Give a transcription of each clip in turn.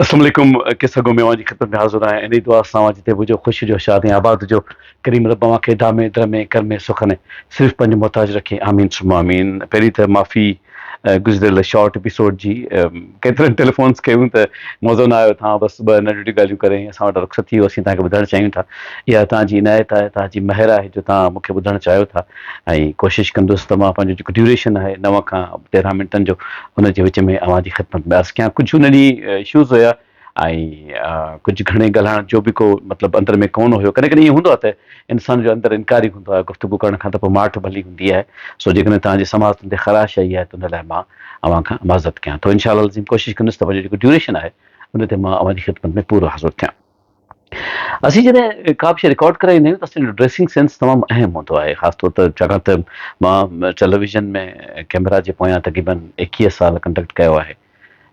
السلام عليڪم قصه گو ۾ اوهان جي خدمت ۾ حاضر آهيان انهي دعا سان اوهان جتي به هجو خوش هجو شاد ۽ آباد هجو ڪريم رب اوهان کي دامي درمي ڪرمي سخن صرف پنهنجو محتاج رکي آمين ثم آمين پهرين ته معافي گذريل شارٽ ايپيسوڊ جي ڪيترن ٽيليفونس ڪيون ته مزو نه آيو توهان بس ٻه ننڍڙيون ڳالهيون ڪري اسان وٽ رخصت ٿي ويو اسين توهان کي ٻڌڻ چاهيون ٿا اها توهان جي عنايت آهي توهان جي مهر آهي جو توهان مون کي ٻڌڻ چاهيو ٿا ۽ ڪوشش ڪندس ته مان پنهنجو جيڪو ڊيوريشن آهي نو کان 13 منٽن جو ان جي وچ ۾ اوهان جي خدمت ۾ عرض ڪيان ڪجهه ان ڏينهن اشوز هيا ۽ ڪجهه گهڻي ڳالهائڻ جو به ڪو مطلب اندر ۾ ڪونه هيو ڪڏهن ڪڏهن ائين هوندو آهي ته انسان جو اندر انڪاري هوندو آهي گفتگو ڪرڻ کان ته پوء ماٺ ڀلي هوندي آهي سو جيڪڏهن توهان جي سماعتن تي خراش آئي آهي ته ان لاء مان اوهان کان معذرت ڪيان ٿو انشاء الله العظيم ڪوشش ڪندس ته پنهنجو جيڪو ڊيوريشن آهي ان تي مان اوهان جي خدمت ۾ پورو حاضر ٿيان. اسين جڏهن ڪا به شيء رڪارڊ ڪرائيندا آهيون ته اسان جو ڊريسنگ سينس تمام اهم هوندو آهي خاص طور ته ڇاڪاڻ ته مان ٽيليويزن ۾ ڪيمرا جي پويان تقريبن 21 سال ڪنڊڪٽ ڪيو آهي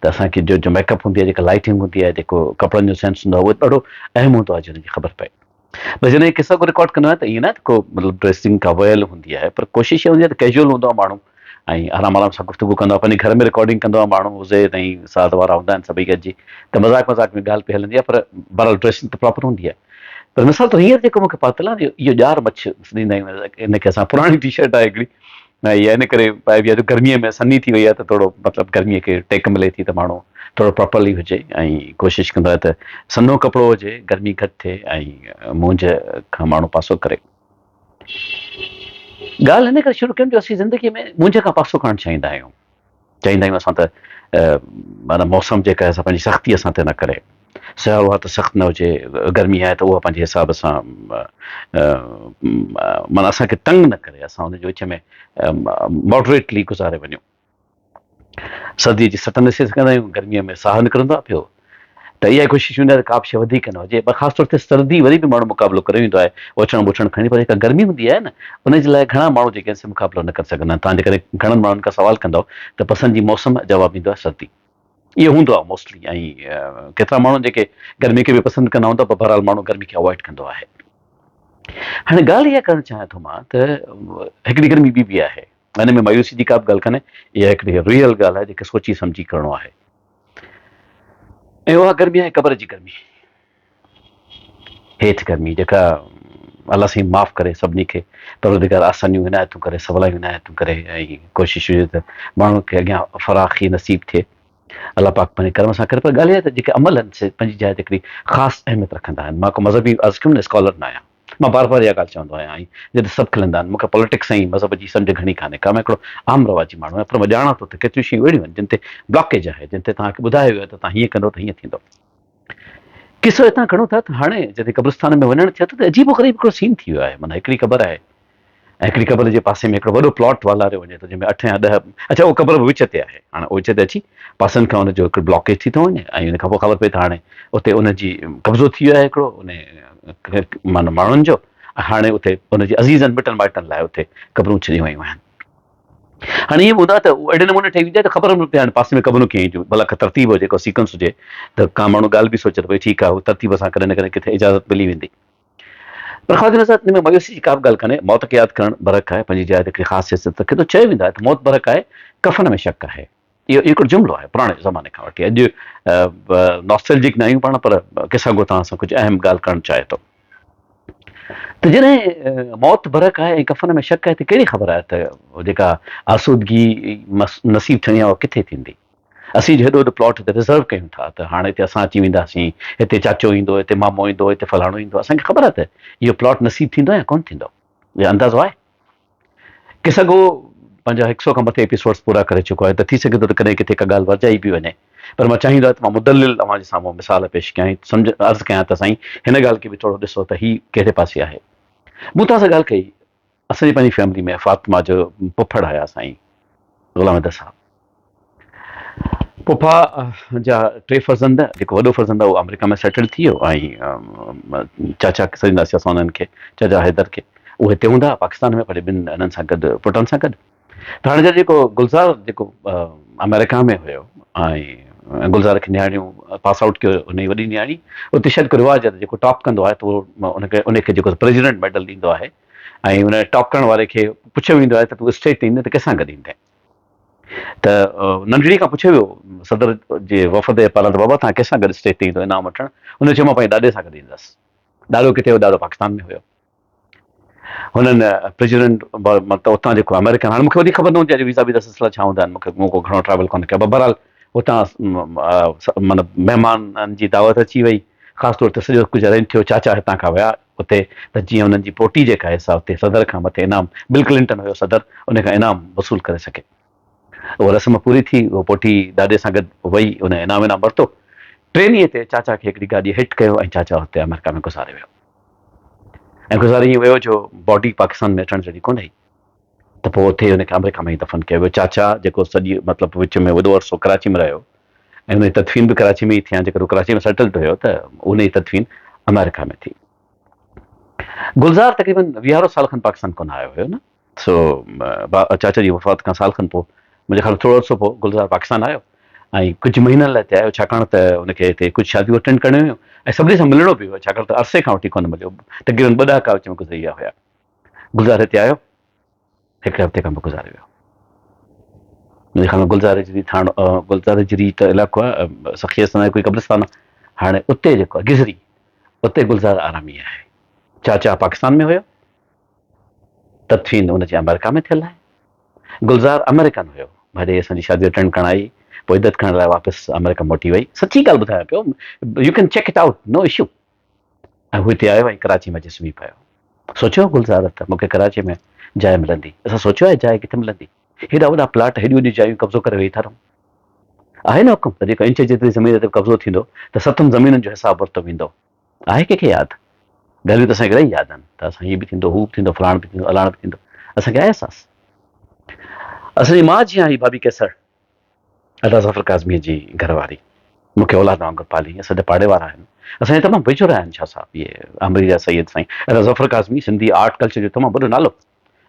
ته اسان کي جو جو ميڪ اپ هوندي آهي جيڪا لائٽنگ هوندي آهي جيڪو ڪپڙن جو سينس هوندو آهي اهو ڏاڍو اهم هوندو آهي جنهن جي خبر پئي بس جڏهن قصا ڪو رڪارڊ ڪندو آهيان ته ائين نه ته ڪو مطلب ڊريسنگ ڪا ويل هوندي آهي پر ڪوشش اها هوندي آهي ته ڪيجوئل هوندو آهي ماڻهو ۽ آرام آرام سان گفتگو ڪندو آهي پنهنجي گهر ۾ رڪارڊنگ ڪندو آهي ماڻهو هجي ۽ ساز وارا هوندا آهن سڀئي گڏجي ته مذاق مذاق ۾ ڳالهه پئي هلندي آهي پر بهرحال ڊريسنگ ته پراپر هوندي آهي پر مثال طور هينئر جيڪو مونکي پاتل آهي اهو ڄار مڇ سڏيندا آهيون ان کي اسان پراڻي ٽي شرٽ آهي هڪڙي ۽ اها ان ڪري پائبي آهي جو گرميء ۾ سنهي ٿي وئي آهي ته ٿورو مطلب گرميء کي ٽيڪ ملي ٿي ته ماڻهو ٿورو پراپرلي هجي ۽ ڪوشش ڪندو آهي ته سنهو ڪپڙو هجي گرمي گهٽ ٿئي ۽ مونجهه کان ماڻهو پاسو ڪري. ڳالهه ان ڪري شروع ڪيم جو اسين زندگيء ۾ مونجهه کان پاسو ڪرڻ چاهيندا آهيون. چاهيندا آهيون اسان ته معنيٰ موسم جيڪا آهي سا پنهنجي سختي اسان تي نه ڪري. سيارو آهي ته سخت نه هجي، گرمي آهي ته اها پنهنجي حساب سان معنيٰ اسان کي تنگ نه ڪري، اسان ان جي وچ ۾ ماڊريٽلي گذاري وڃون. سرديء جي سٽ نه سهي سگهندا آهيون، گرميء ۾ ساهه نڪرندو آهي پيو ته اها ڪوشش هوندي آهي ته ڪا به شيء وڌيڪ نه هجي پر خاص طور تي سردي وري به ماڻهو مقابلو ڪري ويندو آهي اوڇڻ ٻوڇڻ کڻي پر جيڪا گرمي هوندي آهي نه ان جي لاء گهڻا ماڻهو جيڪي آهن سي مقابلو نه ڪري سگهندا آهن. توهان جيڪڏهن گهڻن ماڻهن کان سوال ڪندؤ ته پسند جي موسم جواب ايندو آهي سردي. اهو هوندو آهي موسٽلي ۽ ڪيترا ماڻهو جيڪي گرمي کي به پسند ڪندا هوندا پر بهرحال ماڻهو گرمي کي اوائڊ ڪندو آهي. هاڻي ڳالهه اها ڪرڻ چاهيان ٿو مان ته هڪڙي گرمي ٻي به آهي ان ۾ مايوسي جي ڪا به ڳالهه ڪانهي اها هڪڙي ريئل ڳالهه آهي جيڪي سوچي سمجهي ڪرڻو آهي ۽ اها گرمي آهي قبر جي گرمي هيٺ گرمي جيڪا الله سائين معاف ڪري سڀني کي پروردگار آسانيون عنايتون ڪري سولايون عنايتون ڪري ۽ ڪوشش هجي ته ماڻهو کي اڳيان فراخي نصيب ٿئي الله پاڪ پنهنجي ڪرم سان ڪري پر ڳالهه اها ته جيڪي عمل آهن سي پنهنجي جاء تي هڪڙي خاص اهميت رکندا آهن مان ڪو مذهبي عرض ڪيم نه اسڪالر نه آهيان مان بار بار اها ڳالهه چوندو آهيان ۽ جڏهن سڀ کلندا آهن، مون کي پاليٽڪس ۽ مذهب جي سمجهه گهڻي ڪانهي ڪا، مان هڪڙو عام رواجي ماڻهو آهيان، پر مان ڄاڻان ٿو ته ڪيتريون شيون اهڙيون آهن جن تي بلاڪيج آهي، جن تي توهان کي ٻڌايو ويو آهي ته توهان هيئن ڪندو ته هيئن ٿيندو. قصو هتان کڻون ٿا ته هاڻي جڏهن قبرستان ۾ وڃڻ ٿيو ته عجيب و غريب هڪڙو سين ٿي ويو آهي، معنيٰ هڪڙي قبر آهي ۽ هڪڙي قبر جي پاسي ۾ هڪڙو وڏو پلاٽ والاريو وڃي ٿو جنهن ۾ اٺ يا ڏهه اڇا اهو قبر به وچ تي آهي هاڻي وچ تي اچي پاسن کان ان جو هڪڙو بلاڪيج ٿي ٿو وڃي ۽ ان کان پوء خبر پئي ته هاڻي اتي ان جي قبضو ٿي ويو آهي هڪڙو ان معنيٰ ماڻهن جو ۽ هاڻي اتي ان جي عزيزن مٽن مائٽن لاء اتي قبرون ڇڏيون ويون آهن هاڻي ائين به هوندو آهي ته اهڙي نموني ٺهي ويندي آهي ته خبر نه پئي هاڻي پاسي ۾ قبرون ڪيئن اينديون ڀلا ترتيب هجي ڪو سيڪوئنس هجي ته ڪا ماڻهو ڳالهه به سوچي ته ڀئي ٺيڪ آهي ترتيب سان ڪڏهن نه ڪڏهن ڪٿي اجازت ملي ويندي پر خواتين حضرات ان ۾ مايوسي جي ڪا به ڳالهه ڪانهي، موت کي ياد ڪرڻ برحق آهي، پنهنجي جاء تي هڪڙي خاص حيثيت رکي ٿو، چيو ويندو آهي ته موت برحق آهي، ڪفن ۾ شڪ آهي. اهو هڪڙو جملو آهي پراڻي زماني کان وٺي، اڄ نوسٽلجڪ نه آهيون پاڻ پر قصه گو توهان سان ڪجهه اهم ڳالهه ڪرڻ چاهي ٿو ته جڏهن موت برحق آهي ۽ ڪفن ۾ شڪ آهي ته ڪهڙي خبر آهي ته جيڪا آسودگي نصيب ٿيڻي آهي اها ڪٿي ٿيندي. اسين جو هيڏو وڏو پلاٽ هتي رزرو ڪيون ٿا ته هاڻ هتي اسان اچي وينداسين، هتي چاچو ايندو، هتي مامو ايندو، هتي فلاڻو ايندو، اسان کي خبر آهي ته اهو پلاٽ نصيب ٿيندو يا ڪونه ٿيندو، اهو اندازو آهي. قصه گو پنهنجا هڪ سو کان مٿي ايپيسوڊس پورا ڪري چڪو آهي ته ٿي سگهي ٿو ته ڪڏهن ڪٿي ڪا ڳالهه ورجائي به وڃي پر مان چاهيندو آهيان ته مان مدلل اوهان جي سامهون مثال پيش ڪيان ۽ سمجهه عرض ڪيان ته سائين هن ڳالهه کي به ٿورو ڏسو ته هي ڪهڙي پاسي آهي. مون توهان سان ڳالهه ڪئي اسان جي پنهنجي فيملي ۾ فاطمه جو پڦڙ آيا سائين غلام حيدر صاحب پڦا جا ٽي فرزند جيڪو وڏو فرزند اهو آمريڪا ۾ سيٽل ٿي ويو ۽ چاچا سڏينداسين اسان انهن کي چاچا حيدر کي اهو هتي هوندا پاڪستان ۾ پر ٻن انهن سان گڏ پٽن سان گڏ ته هاڻي جيڪو گلزار جيڪو آمريڪا ۾ هيو ۽ گلزار کي نياڻيون پاس آئوٽ ڪيو ان جي وڏي نياڻي اتي شايد ڪو رواج آهي ته جيڪو ٽاپ ڪندو آهي ته اهو ان کي ان کي جيڪو پريزيڊنٽ ميڊل ڏيندو آهي ۽ ان ٽاپ ڪرڻ واري کي پڇيو ويندو آهي ته تون اسٽيج تي ايندين ته ڪنهن سان گڏ ايندين؟ ته ننڍڙي کان پڇيو ويو صدر جي وفد جي پاران ته بابا توهان ڪنهن سان گڏ اسٽيج تي ايندو انعام وٺڻ؟ هن چيو مان پنهنجي ڏاڏي سان گڏ ايندس. ڏاڏو ڪٿي هيو؟ ڏاڏو پاڪستان ۾ هيو. هنن پريزيڊنٽ مطلب اتان جيڪو آمريڪن هاڻي مونکي وڌيڪ خبر نه هوندي آهي ويزا ويزا سلسلا ڇا هوندا آهن مونکي مون ڪو گهڻو ٽريول ڪونه ڪيو بهرحال اتان مطلب مهمانن جي دعوت اچي وئي خاص طور تي سڄو ڪجهه ارينج ٿيو چاچا هتان کان ويا اتي ته جيئن انهن جي پوٽي جيڪا آهي سا اتي صدر کان مٿي انعام بل ڪلنٽن هيو صدر ان کان انعام وصول ڪري سگهي اها رسم پوري ٿي اها پوٽي ڏاڏي سان گڏ وئي ان انعام انعام ورتو ٽئين ڏينهن تي چاچا کي هڪڙي گاڏي هٽ ڪيو ۽ چاچا اتي آمريڪا ۾ گذاري ويو ۽ گذاري ائين ويو جو باڊي پاڪستان ۾ اچڻ جهڙي ڪونه هئي ته پوء اتي ان کي آمريڪا ۾ ئي دفن ڪيو ويو. چاچا جيڪو سڄي مطلب وچ ۾ وڏو عرصو ڪراچي ۾ رهيو ۽ ان جي تدفين به ڪراچي ۾ ئي ٿي ها جيڪڏهن هو ڪراچي ۾ سيٽلڊ هيو ته ان جي تدفين آمريڪا ۾ ٿي. گلزار تقريبن ويهارو سال کن پاڪستان ڪونه آيو هيو نه. سو چاچا جي وفات کان سال کن پوء منهنجي خيال ۾ ٿورو عرصو پوء گلزار پاڪستان آيو ۽ ڪجهه مهينن لاء هتي آيو ڇاڪاڻ ته هن کي هتي ڪجهه شاديون اٽينڊ ڪرڻيون هيون ۽ سڀني سان ملڻو به هيو ڇاڪاڻ ته عرصي کان وٺي ڪونه مليو تقريبن ٻه ڏهاڪا وچ ۾ گذري ويا هيا گلزار هتي آيو هڪ هفتي کان پوء گذاري ويو منهنجي خيال ۾ گلزار هجري ٿاڻو گلزار هجري ته علائقو آهي سخي حسن ڪوئي قبرستان آهي هاڻي اتي جيڪو آهي گذري اتي گلزار آرامي آهي چاچا پاڪستان ۾ هيو تدفين ان جي آمريڪا ۾ ٿيل آهي. گلزار آمريڪن هيو. ڀاڄائي اسان جي شادي اٽينڊ ڪرڻ آئي، پوء عدت کڻڻ لاء واپس آمريڪا موٽي وئي. سچي ڳالهه ٻڌايان پيو، you can check it out, no issue. ۽ هو هتي آيو ۽ ڪراچي ۾ اچي سمهي پيو. سوچيو گلزار ته مون کي ڪراچي ۾ جاء ملندي. اسان سوچيو آهي جاء ڪٿي ملندي؟ هيڏا وڏا پلاٽ، هيڏيون وڏيون جايون قبضو ڪري ويهي ٿا رهون. آهي نه حڪم ته جيڪا انچ جيتري زمين تي به قبضو ٿيندو ته ستن زمينن جو حساب ورتو ويندو. آهي ڪنهن کي ياد؟ ڳالهيون ته اسان کي الاهي ياد آهن ته اسان هي به ٿيندو، هو به ٿيندو، فلاڻ به ٿيندو، الاڻ به ٿيندو. اسان کي آهي احساس. اسان جي ماء جيان هئي ڀاڀي قيصر، ادا ظفر ڪاظميء جي گهر واري. مون کي اولاد وانگر پالي. اسان جا پاڙي وارا آهن. اسان جا تمام ويجهڙا آهن شاهه صاحب اهي آمري جا سيد سائين. ادا ظفر ڪاظمي سنڌي آرٽ ڪلچر جو تمام وڏو نالو.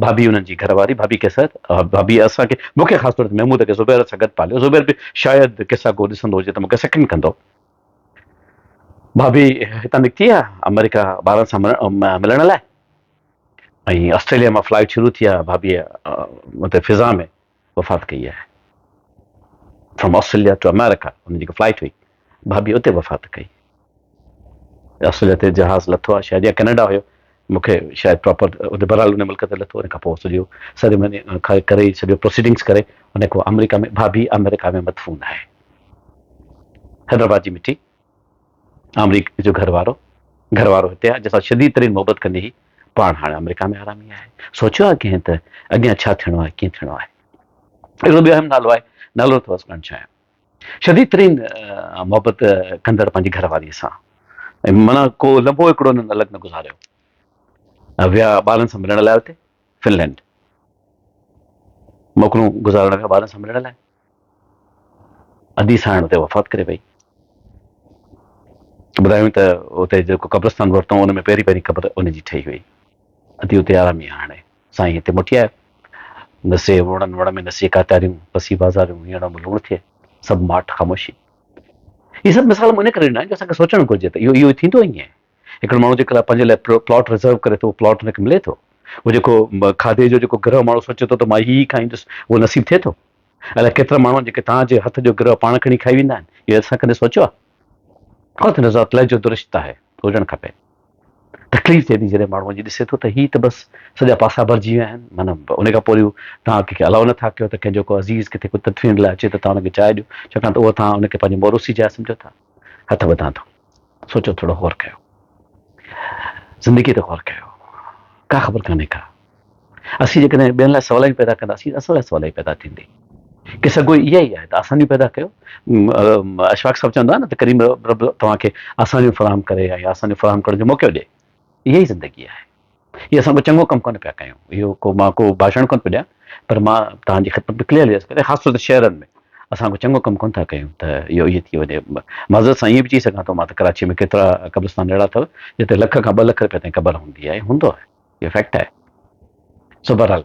ڀاڀي انهن جي گهر واري ڀاڀي قيصر، ڀاڀي اسان کي مون کي خاص طور تي محمود کي زبير سان گڏ پاليو. زبير به شايد قصا گو ڏسندو هجي ته مون کي سيڪنڊ ڪندو. ڀاڀي هتان نڪتي آ آمريڪا ٻارن سان ملڻ لاء ۽ آسٽريليا مان فلائيٽ شروع ٿي آ ڀاڀي مطلب فضا ۾ وفات ڪئي آهي فرام آسٽريليا ٽو آمريڪا ان جيڪا فلائيٽ هئي ڀاڀي اتي وفات ڪئي آسٽريليا تي جهاز لٿو آ شايد يا ڪينيڊا هيو مونکي شايد پراپر اتي بهرحال ان ملڪ تي لٿو ان کان پوء سڄو سيريمني ڪري سڄو پروسيڊنگس ڪري ان کان آمريڪا ۾ ڀاڀي آمريڪا ۾ مدفون آهي حيدرآباد جي مٽي، آمريڪ جو گهر وارو، گهر وارو هتي آهي، جنهن سان شديد ترين محبت ڪندي هئي، پاڻ هاڻي آمريڪا ۾ آرامي آهي. سوچيو آهي ڪنهن ته اڳيان ڇا ٿيڻو آهي، ڪيئن ٿيڻو آهي. هڪڙو ٻيو اهم نالو آهي، نالو نٿو عرض ڪرڻ چاهيان. شديد ترين محبت ڪندڙ پنهنجي گهر واريء سان ۽ معنيٰ ڪو لمحو هڪڙو هنن الڳ نه گذاريو. ويا ٻارن سان ملڻ لاء اتي فنلينڊ موڪلون گذارڻ ويا ٻارن سان ملڻ لاء. ادي سائڻ اتي وفات ڪري وئي. ٻڌايائون ته اتي جيڪو قبرستان ورتائون ان ۾ پهرين پهرين قبر ان جي ٺهي هئي. ادي اتي آرامي آهي هاڻي. سائين هتي موٽي آيو. نسي وڻن وڻ ۾ نسي ڪاتاريون، پسي بازاريون، هينئڙو ۾ لوڻ ٿئي. سڀ ماٺ خاموشي. هي سڀ مثال مون ان ڪري ڏنا آهن جو اسان کي سوچڻ گهرجي ته اهو اهو ٿيندو ائين. هڪڙو ماڻهو جيڪڏهن پنهنجي لاء پلاٽ رزرو ڪري ٿو اهو پلاٽ هن کي ملي ٿو. اهو جيڪو کاڌي جو جيڪو گرهه ماڻهو سوچي ٿو ته مان هي هي کائيندس اهو نصيب ٿئي ٿو. الائي ڪيترا ماڻهو آهن جيڪي توهان جي هٿ جو گرهه پاڻ کڻي کائي ويندا آهن. اهو اسان ڪڏهن سوچيو آهي؟ ڪو ته ذات لهجو درست آهي، هجڻ کپي. تڪليف ٿئي ٿي جڏهن ماڻهو وڃي ڏسي ٿو ته هي ته بس سڄا پاسا ڀرجي ويا آهن، معنيٰ ان کان پوء وري توهان ڪنهن کي الاء نه ٿا ڪيو ته ڪنهن جو ڪو عزيز ڪٿي ڪو تدفين لاء اچي ته توهان ان کي جاء ڏيو، ڇاڪاڻ ته اهو توهان ان کي پنهنجي موروثي جاء سمجهو ٿا. هٿ ٻڌان ٿو. سوچو ٿورو غور ڪيو. زندگي تي غور ڪيو. ڪا خبر ڪانهي ڪا. اسين جيڪڏهن ٻين لاء سولائي پيدا ڪنداسين ته اسان لاء سولائي پيدا ٿيندي. قصه گوئي اها ئي آهي ته آسانيون پيدا ڪيو. اشفاق صاحب چوندو آهي نه ته ڪريم رب توهان کي آسانيون فراهم ڪري ۽ آسانيون فراهم ڪرڻ جو موقعو ڏئي. اها ئي زندگي آهي. هي اسان ڪو چڱو ڪم ڪونه پيا ڪيون. اهو ڪو مان ڪو ڀاشڻ ڪونه پيو ڏيان پر مان توهان جي خدمت ۾ ڪليئرلي عرض ڪريان خاص طور تي شهرن ۾ اسان ڪو چڱو ڪم ڪونه ٿا ڪيون ته اهو ائين ٿي وڃي. معذرت سان ائين به چئي سگهان ٿو مان ته ڪراچيء ۾ ڪيترا قبرستان اهڙا اٿو جتي لک کان ٻه لک رپيا تائين قبر هوندي آهي هوندو آهي. اهو فيڪٽ آهي. سو بهرحال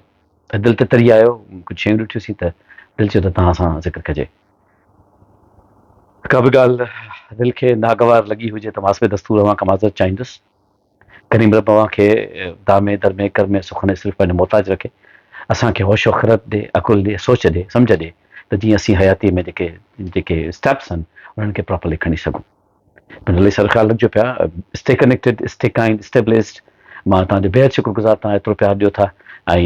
دل تي تري آيو ڪجهه شيون ڏٺيون سين ته دل چيو ته توهان سان ذڪر ڪجي. ڪا به ڳالهه دل کي ناگوار لڳي هجي ته محاسبي دستور اوهان کان معذرت چاهيندس. ڪريم رب اوهان کي دامي درمي ڪرمي سخن صرف پنهنجو محتاج رکي. اسان کي هوش و خرد ڏي، عقل ڏي، سوچ ڏي، سمجهه ڏي ته جيئن اسين حياتيء ۾ جيڪي جيڪي اسٽيپس آهن انهن کي پراپرلي کڻي سگهون. پنهنجو الاهي سارو خيال رکجو پيا. Stay connected, stay kind, stay blessed. مان توهان جو بيحد شڪر گذار توهان ايترو پيار ڏيو ٿا ۽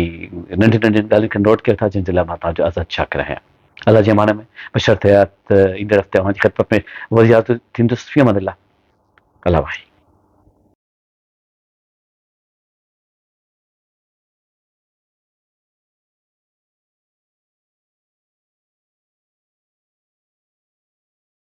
ننڍين ننڍين ڳالهين کي نوٽ ڪيو ٿا جنهن جي لاء مان توهان جو ازحد شاڪر آهيان. الله جي امان ۾ بشرط حيات ايندڙ هفتي اوهان جي خدمت ۾ وري حاضر ٿيندس. في امان الله. الله واهي.